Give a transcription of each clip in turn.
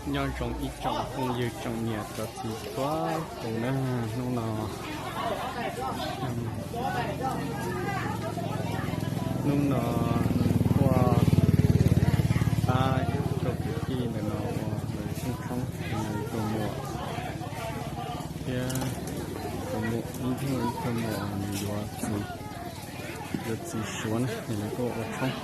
Nyob zoo ib tsoom phooj ywg tsoom niam cov txiv txhua tus na, hnub no, hnub no tuaj pab rau kwv tij ntawm no ua lawv tshoob tshoob, tus muam thiab tus muam ib tug ib tug muam nws yuav txiv, yuav txiv Suav na, nws tuaj ua tshoob.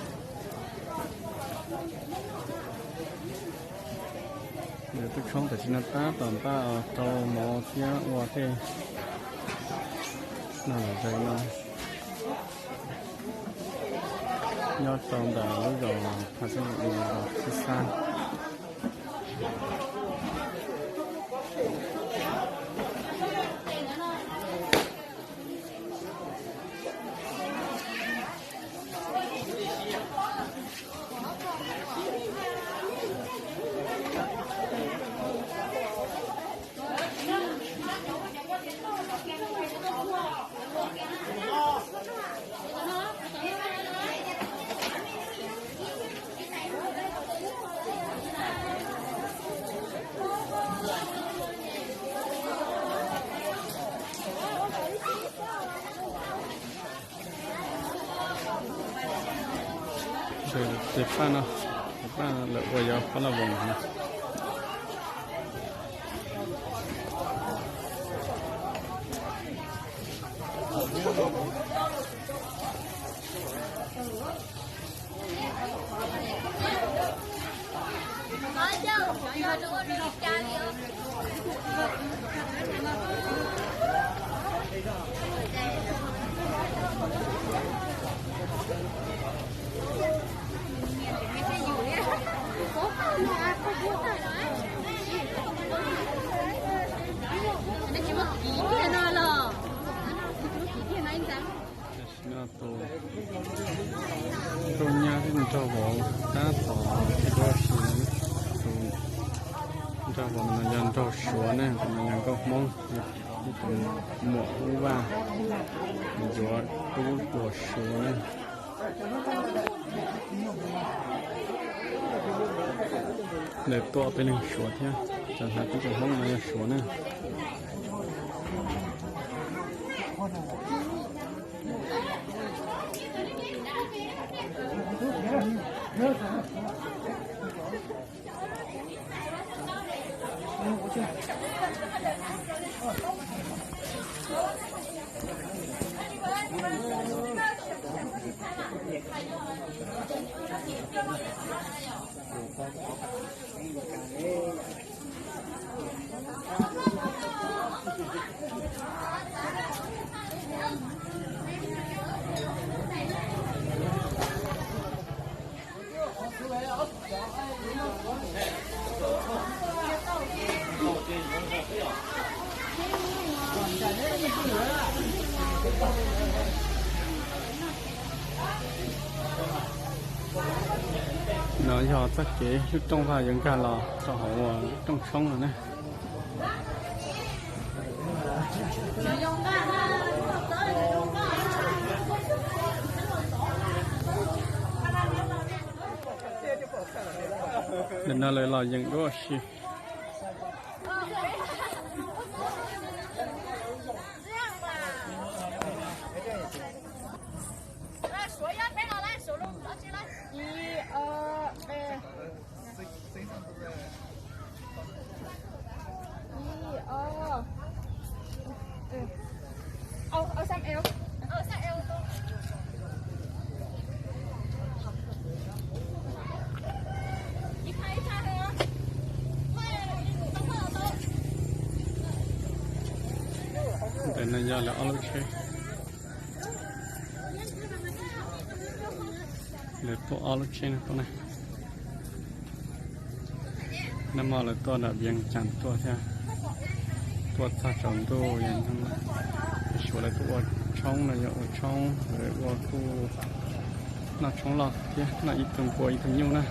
Lawv tuaj tshoob tam sim no tab tom npaj rau mov thiab ua tej no lawm zais no. Nyob rau ntawm lub zos Pha Xeeb Lis, zos Xib Xab. Tes paj no, tes paj lawv ua yog pab laj voos no. Tam sim no tus nraug nyab thiab nraug vauv tab tom tuaj si, tus nraug vauv no yog nraug Suav ne, tus no yog nkauj Hmoob, ib tus muam Hmoob Vaj, yuav tub tuam Suav ne. Lawv tuaj peb leeg Suav thiab, cov hnav tib tug Hmoob no yog Suav na. No yog txoj kev lub rooj vag yuav nkag los rau hauv ua rooj tshoob no na. Ntawm no lawv los yeem dua si. Ntawm no yog lawv ob lub tsheb. Lawv tuaj ob lub tsheb no tuaj na. Nag hmo lawv tuaj nram Vias Cas tuaj thiab, tuaj txog tsaus ntuj. Suav lawv tuaj ua tshoob no yog ua tshoob, lawv ua kuj noj tshoob loj thiab, noj ib tug npua ib tug nyuj na.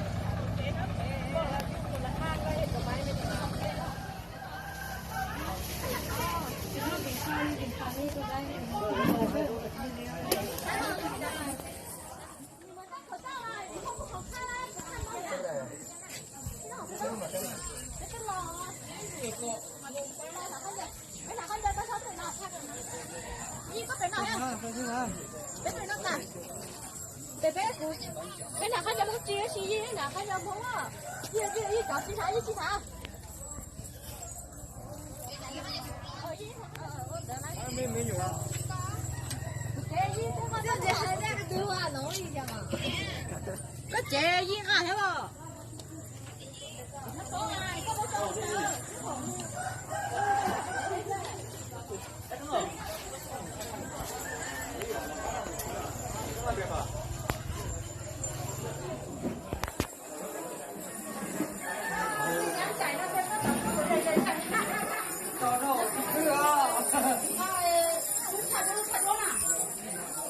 Koj tsev yeej nqa thiab los?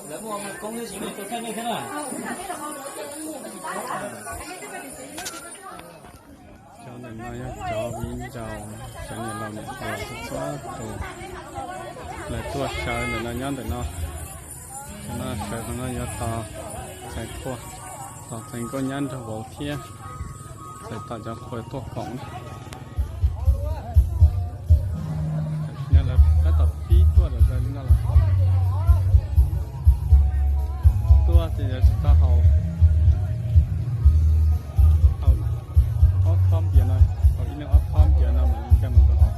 Lawv muaj koob thiab tsis muaj tua thaij nej thiab na. Cov ntawm no yog cov viv ncaus, cov niam laus niam hluas txhua tus lawv tuaj sawv ntawm no nyob ntawm no. Cov no sawv qhov no yuav tos txais qhua, tos txais nkauj nyab nraug vauv thiab txais tos cov qhua tuaj koom. Tam sim no lawv tab tom pib tuaj lawm li no lawm. Tuaj ces yuav tsis tau haus, haus ob thob npias no, haus ib leeg ob thob npias no mam li nkag mus rau hauv.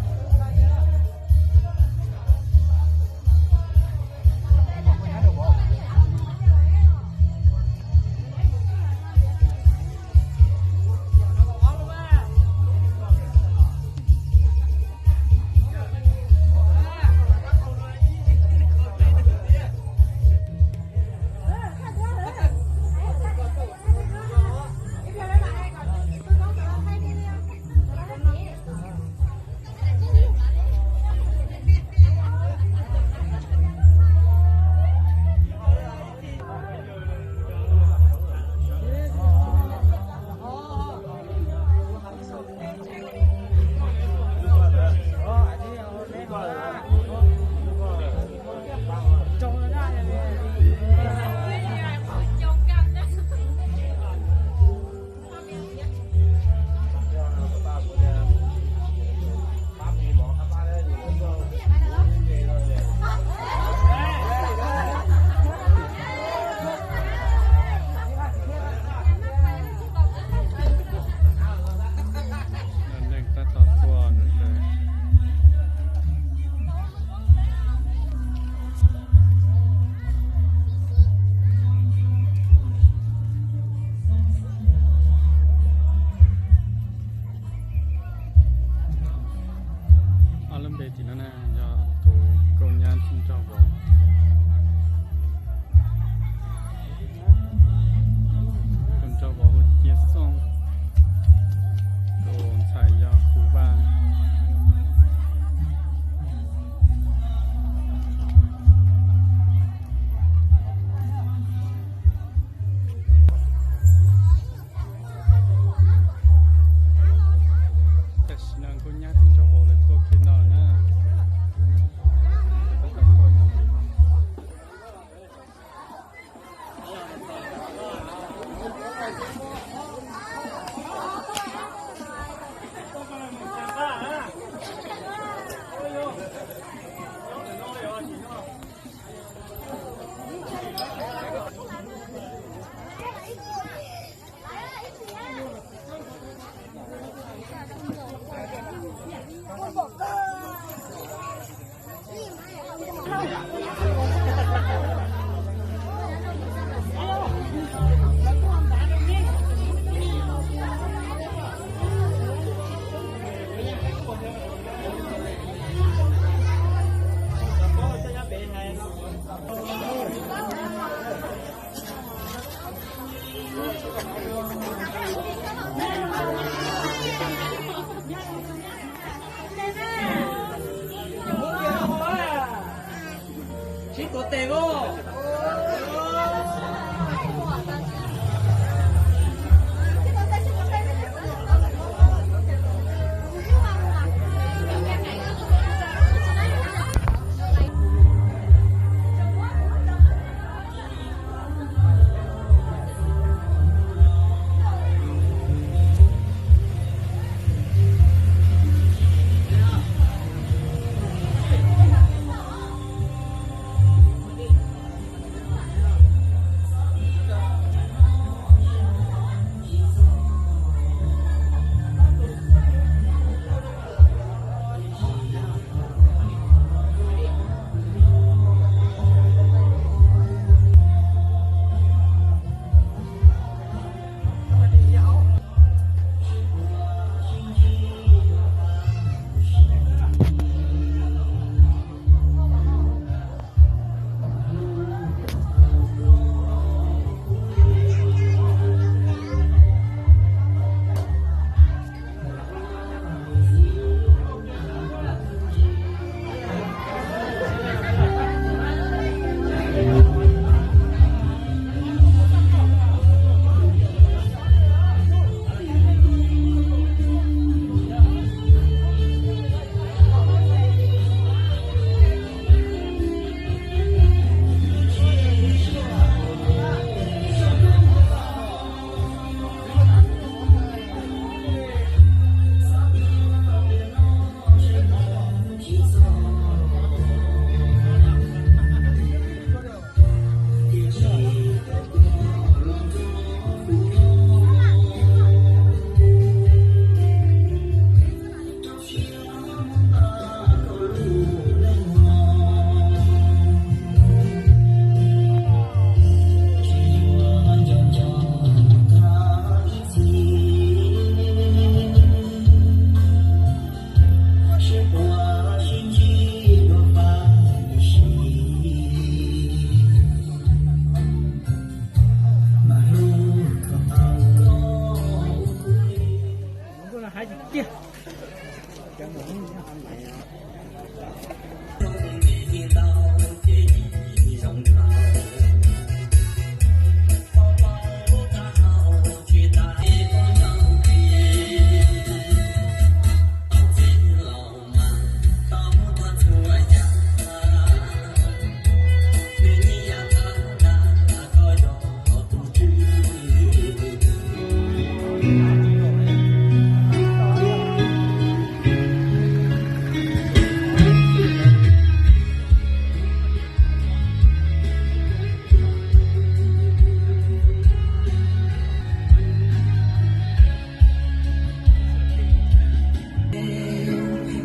Neeg tab tom tuaj ntawd. Ob lub npe tim no na yog tus nkauj nyab thiab nraug vauv. Tus nraug vauv hu Cia Xooj, tus ntxhais yog Hu Vaj. Tam sim no nkauj nyab thiab nraug vauv lawv tuaj kiag no lawm na.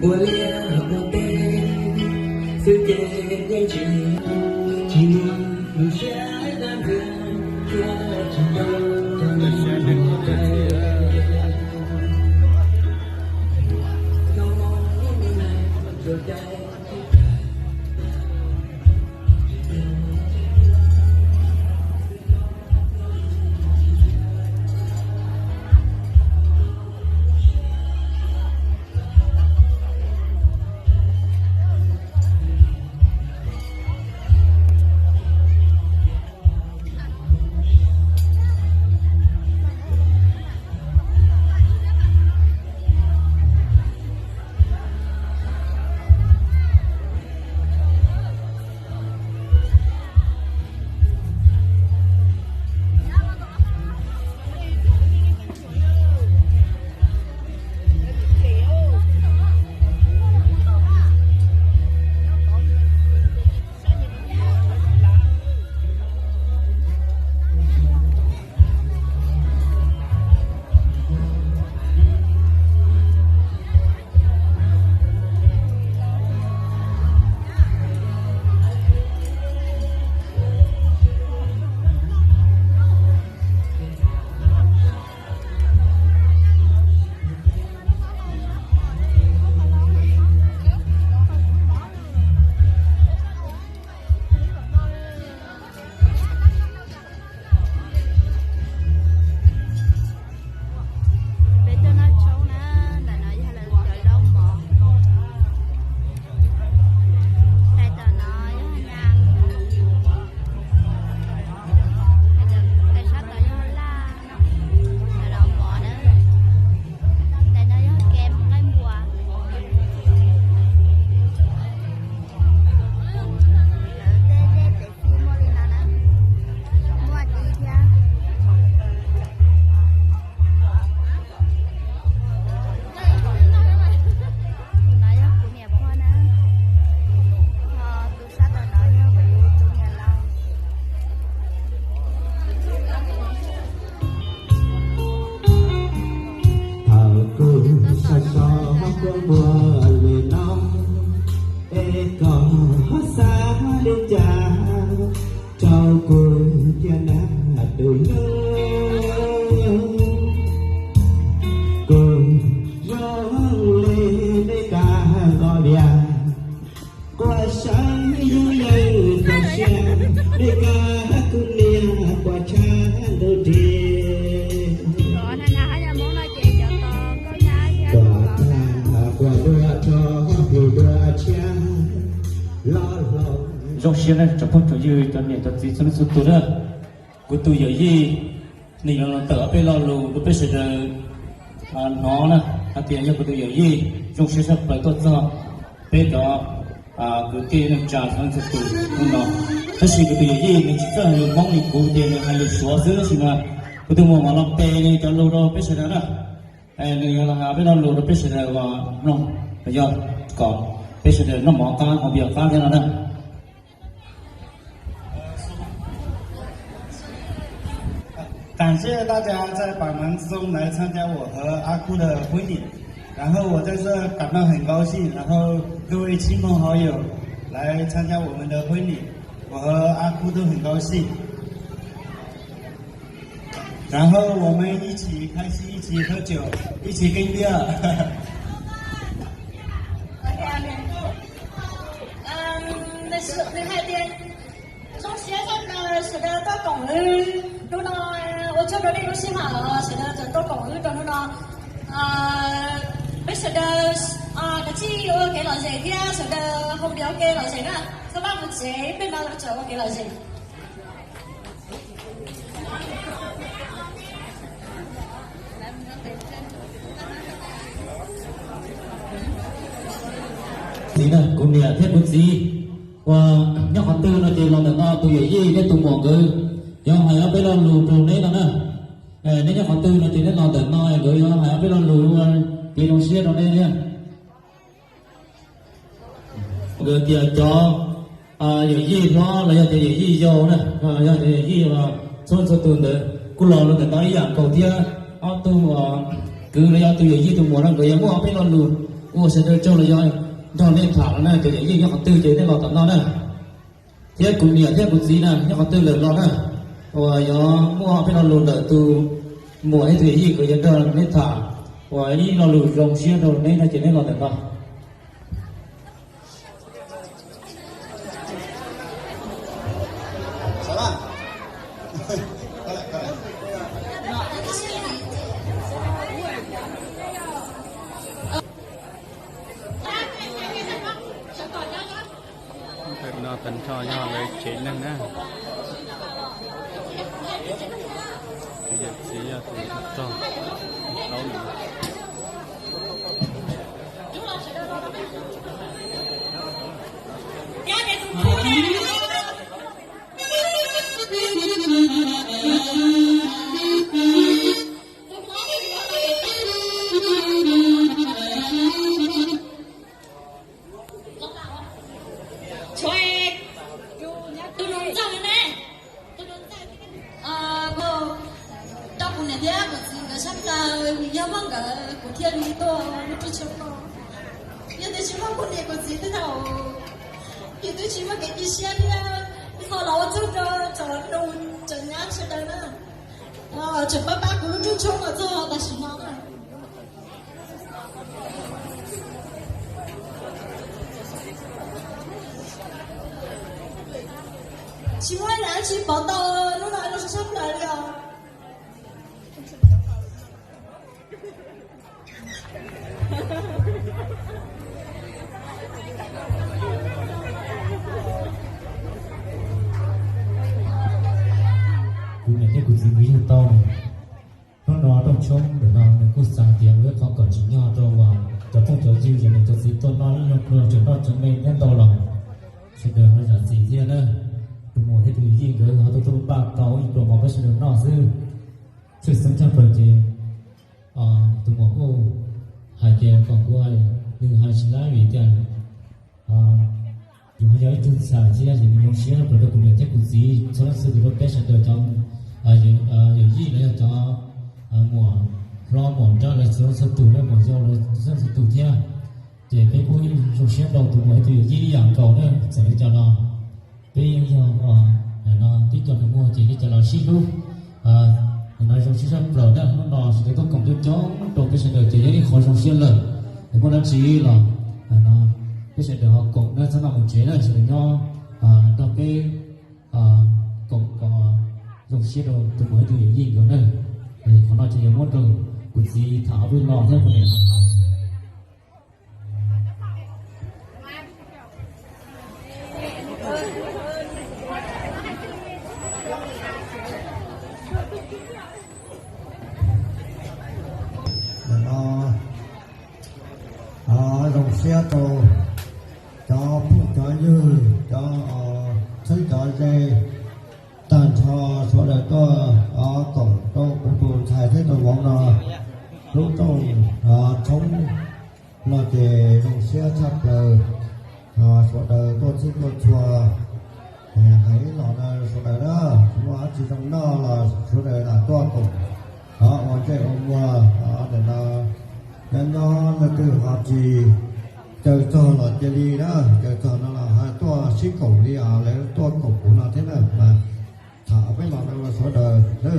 Ua liaj ua teb xwb ces yeej tsis, tsis muaj lub siab dab ntxwg thiab tsis tau cov neeg ua teb. Peb tuaj noj tshoob na, ntawm no yog lawv cov laub mov. Tais tom no yog nyab, tais sab tod yog laj, cov laub mov na. Tais no yog kem nqaij npua. Lawv tej zej tej txiv muaj li no na, muaj dib thiab. Tus no yog kuv niam pog na, ho tus sab tom no yog kuv tus niam laus. Thaum kuv sov so kua npua li no, es koj ho xav li cas rau kuv thiab na tus hlub. Kuv zoo li nej kab nqos diav, quaj sawv yus yeej txaus siab, nej kab kuv niam quaj tshaj ntuj ris. Quaj tag quaj dua rog hlis dua tshiab los hloov. Zoo siab na tsoom phooj tsoom ywg cov niam cov txiv txhua leej txhua tus na. Kuv tus yawm yij nws yuav los tawm ob peb lo lus rau peb sawv daws hnov na, hais tias yog kuv tus yawm yij. Zoo siab tshaj plaws tuaj txog peb cov kwv tij neej tsa txhua leej txhua tus hnub no. Tab sis kuv tus yawm yij nws tsis txawj hais lus Hmoob li, kuv ces nws hais lus Suav xwb, tab sis mas kuv tus muam mam los pe nws cov lus rau peb sawv daws na. Nws yuav los hais ob peb lo lus rau peb sawv daws mloog, yog kom peb sawv daws noj mov qab haus npias qab thiab no na. 感谢大家在板门松来参加我和阿哭的婚礼，然后我在这感到很高兴，然后各位亲朋好友来参加我们的婚礼，我和阿哭都很高兴。 然后我们一起开心，一起喝酒，一起跟 beer。 Nws hais tias zoo siab sawv daws tuaj koom wb hnub no, ua tsaug rau nej lub sij hawm sawv daws txawm tuaj koom wb rau hnub no. Peb sawv daws kav tsij ua kev lom zem thiab sawv daws hu npias ua kev lom zem na. Txhob pab mus tsev, peb no los tseem ua kev lom zem. Txiv na, kuv niam thiab kuv txiv uas nyob qhov twg no ces los ntawm no, tus yawm yij thiab tus muam nkawd yuav hais ob peb lo lus rau neb no na. Neb nyob qhov twg no ces neb los ntawm no nkawd yuav hais ob peb lo lus ua kev zoo siab rau neb thiab. Nkawd tias cov yawm yij hlob los yog tias yawm yij yau na, yog tias yawm yij txhua txhua tus ntawd kuj los ntawm no ib yam nkaus thiab. Ob tug kwv los yog tus yawm yij tus muam no nkawd yuav muaj ob peb lo lus ua sawv daws tsaug los yog nrog nej tham no na. Cov yawm yij nyob qhov twg ces nej los tom no na. Thiab kuv niam thiab kuv txiv na nyob qhov twg lawm los na, uas yuav muaj ob peb lo lus ntawm tus muam thiab tus yawm yij nkawd yuav nrog neb tham uas ib lo lus zoo siab rau neb no ces neb los ntawm no. Ntawm no tag nrho yog lawv tsev neeg na. Yawm txiv yog tus tog, tus aub no. Tus nus ntxawg ne, tus nus ntxawg, rau kuv niam thiab kuv txiv nkawd sab plaws, vim yog muaj nkawd kuv thiaj li tuaj lub rooj tshoob no. Yog tias tsis muaj kuv niam kuv txiv tej thaum, kuv twb tsis muaj kev cia siab thiab. Qhov los ua tsaug rau cov nus cov nyab sawv daws na, tseem pab pab kuv lub rooj tshoob los txog tam sim no na. Tsis muaj ib yam dab tsi pov tau lub no rau sab sab plaws li os. Kuv niam thiab kuv txiv nkawd yug tau. Hnub no rooj tshoob ntawm no nws kuj xav tias ua ib qho kom tsim nyog rau cov phooj cov ywg, cov niam cov txiv tuaj noj ib nyuag pliag, tseem noj tseem me thiab ntau los sawv daws ho zam txim thiab na. Tus muam thiab tus yij nkawd ho tuaj tuaj npaj tau ib pluas mov peb sawv daws noj xwb. Tshwj xeeb tshaj plaws ces tus muam kuj hais tias kom kuv, nws hais tsis laib vim tias yus ho yog ib tug ntxhais thiab ces nws zoo siab tshaj plaws rau kuv niam thiab kuv txiv txhua leej txhua tus, rau peb sawv daws cov yawm yij los yog cov muam hlob muam nrab lawv txhua leej txhua tus, muam yau lawv txhua leej txhua tus thiab. Ces peb kuj zoo siab rau tus muam thiab tus yawm yij ib yam nkaus na. Txawm li cas los peb yeej yog, no tib co nus muag ces li cas los sib hlub. Nim no zoo siab tshaj plaws na, hnub no sawv daws tuaj koom coob coob rau peb sawv daws ces yog ib qho zoo siab lawm. Es muaj dab tsi los peb sawv daws ho koom na, txhob noj mus tsev na, sawv daws nyob nrog peb koom kom zoo siab rau tus muam thiab tus yawm yij nkawd na. Qhov no ces yuav muab rau kuv txiv tham ob peb lo thiab kuv niam. Zoo siab rau cov phooj cov ywg, cov txheeb cov ze, tag nrho sawv daws tuaj koom rau kuv tus ntxhais thiab tus vauv no lub rooj tshoob no ces zoo siab tshaj plaws. Sawv daws tuaj txhij tuaj txhua, hais ib los na sawv daws na, tsis muaj dab tsi zoo noj los sawv daws lam tuaj koom ua ntsej ua muag. Ntawm no nyob nyob leej twg ho tsis caw txog los cia li na, caw txog no los ho tuaj sib koom li os, lawv tuaj koom kuv no thiab na mas tham peb los na sawv daws na.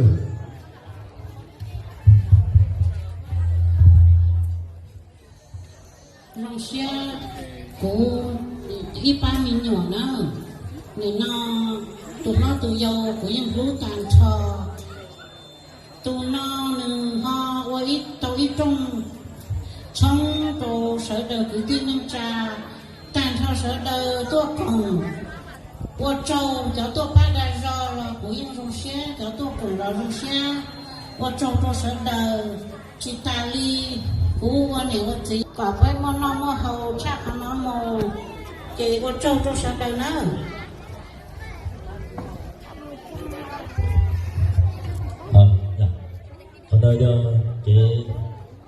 Zoo siab, kuv ib pab me nyuam na, nim no tus hlob tus yau kuv yeej hlub tag nrho. Tus no nws ho ua ib tau ib rooj Tshoob rau sawv daws kwv tij neej tsa, tag nrho sawv daws tuaj koom. Ua tsaug cov tuaj pab dag zog los kuv yeej zoo siab, cov tuaj koom los zoo siab. Ua tsaug rau sawv daws, tsis tas li kuv ua niam ua txiv kom peb muaj noj muaj haus tshaj qhov no mus, ces ua tsaug rau sawv daws nawb. Qhov ntawd yog kev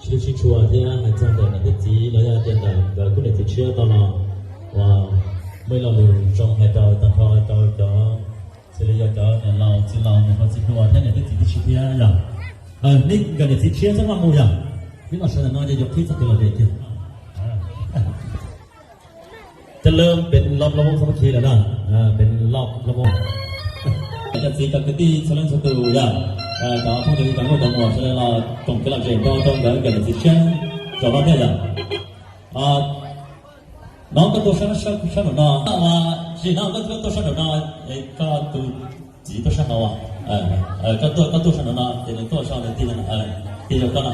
sib sib tshua thiab hais txog ntawm niam thiab txiv los yog tias ntawm nkawd khub niam txiv tshiab tau los, uas muaj ib lo lus zoo hais rau tag nrho rau cov, xws li yog cov niam laus txiv laus niam hluas txiv hluas thiab niam thiab txiv tib si thiab yog, nej nkawd niam txiv tshiab txhob maj mus yog, neb los sawv ntawm no ces yuav qhib txoj kev lom zem kiag. Cov lawv pem los los voo txhob khi lawm na, pem los los voo. Cov txiv cov kwv tij txhua leej txhua tus yog, cov phooj ywg cov nkauj cov muam sawv daws los koom kev lom zem nrog rau nkawd nkawd niam txiv tshiab zaum no thiab yog. No koj tuaj sab sab nraum no, tsis no koj tuaj sab nraum no, koj tus txiv tuaj sab hauv, koj tuaj sab nraum no ces nws tuaj so nws tig, tig rau koj no.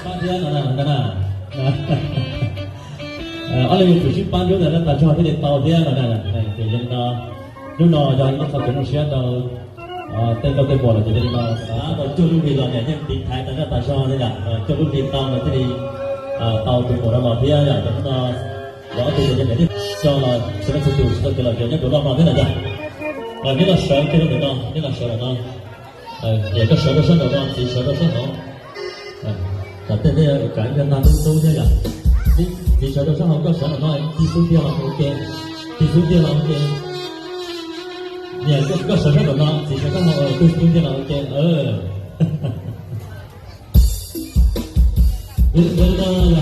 Pab thiab no na. Ob leeg yuav tsum sib pab ntawm no tas zog thiaj li tau thiab no na. Ces yog li no, hnub no yog ib qho kev zoo siab rau tej nkauj tej muam los ces yog li no xav kom cuag lub hlis los niam yeej tiv thaiv tas zog tas zog thiab yom, cuag lub hlis tau no thiaj li tau tus muam no los thiab yom. Ces hnub no los ob tug niam yeej niam thiaj coj los sawv daws txhua tus sawv daws kev lom zem nyob rau loj no thiab na yom. Neb los sawv kiag rau ntawm no, neb los sawv ntawm no. Yog koj sawv rau sab nraum no, txiv sawv rau sab hauv. Tom tej nej kav ib pliag nag ntub ntub thiab yom. Txiv sawv rau sab hauv, koj sawv ntawm no, tig xub ntiag los ua ke. Tig xub ntiag los ua ke. Niam, koj sawv sab nraum no, txiv sawv sab hauv, tig xub ntiag los ua ke. Yog li no yog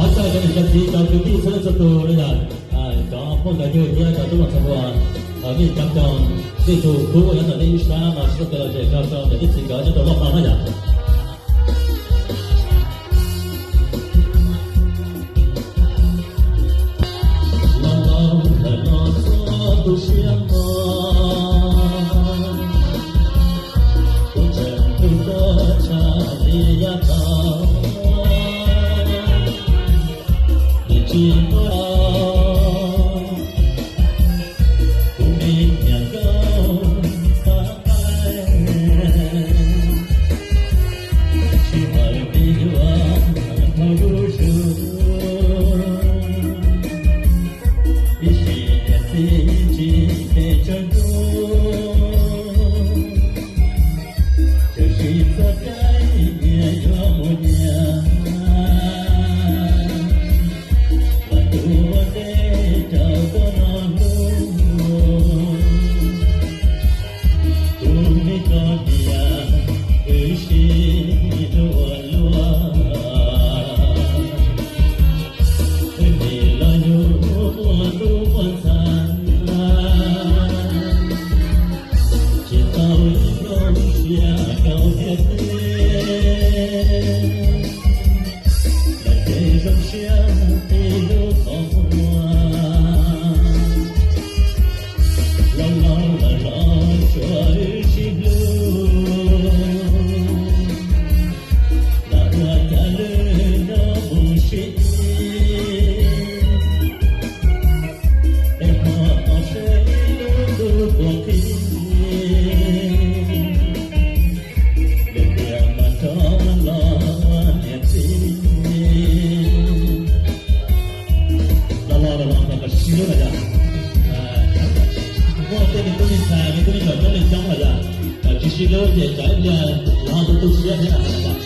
thov caw cov niam cov txiv cov kwv tij txhua leej txhua tus no yog cov phooj cov ywg thiab cov tub hluas txhua tus, nej cov coj nej tus kub uas nyob ntawm nej ib sab no sib txoj kev lom zem nrog rau cov tub txiv nkawd nyob rau loj hlob no yom. Los laus lawm no txhob tu siab mog, kuv tseem tu koj tshaj li yav tag, nws tsis muaj los, kuv me niam nkauj xav qaib, tsis hawm li yuav dhau zuj zus, ib sim niam txiv tsis phem tsawg ntuj, txawm tsis txog caij nyias yuav mus nyias, mas tus ua ntej rau koj no hlub, tus me koj niam wb sib hlub ua luaj, wb nim los yug muaj tub muaj ntxhais, tsis tau ib zoo siab rau thiab tiag, lawm ces zoo siab qhib lub qhov muag, laus laus lawm los tsuas wb sib hlub, los ua cas lwm hnub mus sib ib, es ho tau seb lub ntuj puas qhib, lwm tiam mas rov los ua niam txiv. Los los los los kom sib hlub los yog, muaj tej me tub me ntxhais me tub me nyuam coob leej coob los yog, tsis sib hlub ces tsam ib pliag los ho tu tu siab thiab los yog.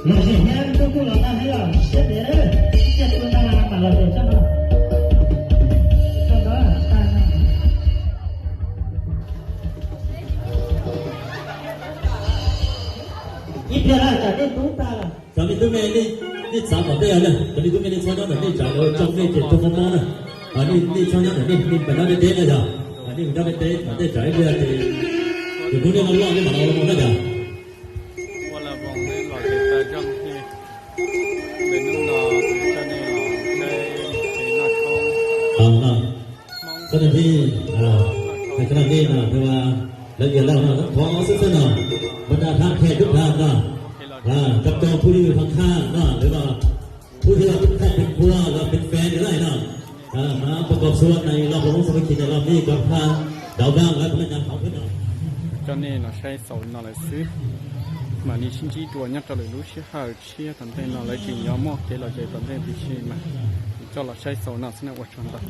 Los zem nyab ntuj kuj los tag thiab, siab tiag, ib tiag kuj tag mas los zem tsob no. Ib pliag lawm tsam nej tub tag lawm. Cov me tub me, nej txav tom tej, cov me tub me nej txhob nyob ntawm nej, tsam lawv coj nej ces raug mob mob na. Nej txhob nyob ntawm nej, nej pab nyob deb deb na yog. Nej mus nyob deb deb tom tej, tsam ib pliag ces tus hnub nej loj loj nej mam los ua na yog. Cov neeg, cov neeg no, lawv yog lawv no thov xwb xwb no, bos dag thab khe tub thab no, cov cov phooj ywg thab khab no, lawv no phooj ywg thab khe peb qhua los peb fab lawm no, mas pab kom xua neeg los pab xua khi neeg los mej kom thab dawb vaj lawv thab nyab thab peb no. Coj nej los saib xaus no lawm xwb, mam li sib ntsib dua nyob rau lwm lub sij hawm tshiab tom ntej no, lawv tseem yuav muaj kev lom zem tom ntej, tiam sis mas coj los saib xaus no xwb na, ua tsaug ntau.